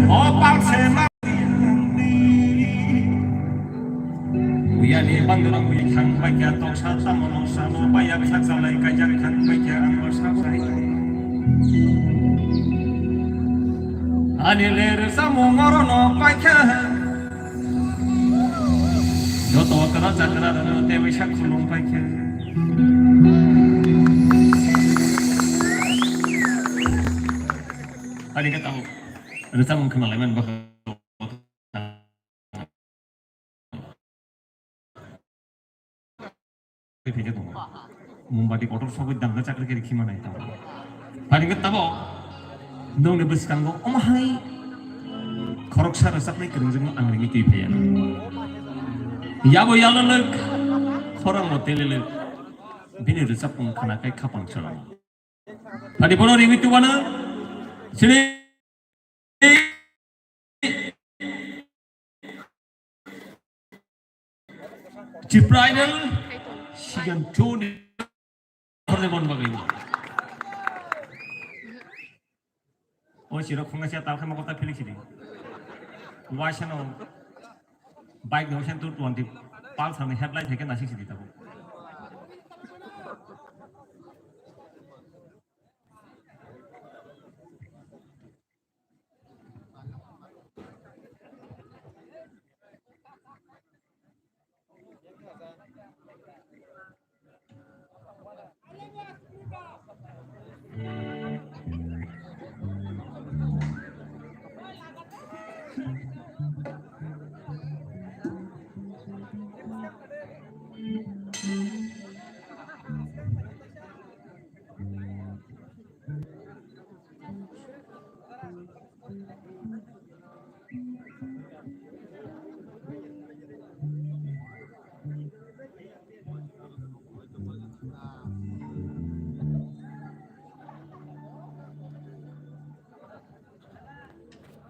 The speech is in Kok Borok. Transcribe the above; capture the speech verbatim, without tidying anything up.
O palse ma. Uyani bandorok ui thang baikha, toksa tamo noksa no baiya sak salai kaijak thang baikha, ang bo sak sai. Ani ler samung oro no paikha. Joto kwra chakra rwno tei bai sak khulum paikha. Ani khe tamo rwchapmung khwnalaiman bwkha. Mombati kotor sogwi damna chakri kiri khima nai tamo. Pani khe tamo nongni bwskango omo hai khoroksa rwchapnai kwrwngjwkno ang ringwi twi phaiya. Yabo yalwlwk, khorang bo telelwk. Bini rwchapmung khna khe khapang chwla. Tani bono ringwi tubano sini Chipraidal sigan chuni khorle mon bagwi. O siro khunga sia tal khama kota Felix sidi. Waisano bike no sen two twenty Pulsar ni headlight hai khe nasik sidi tabo.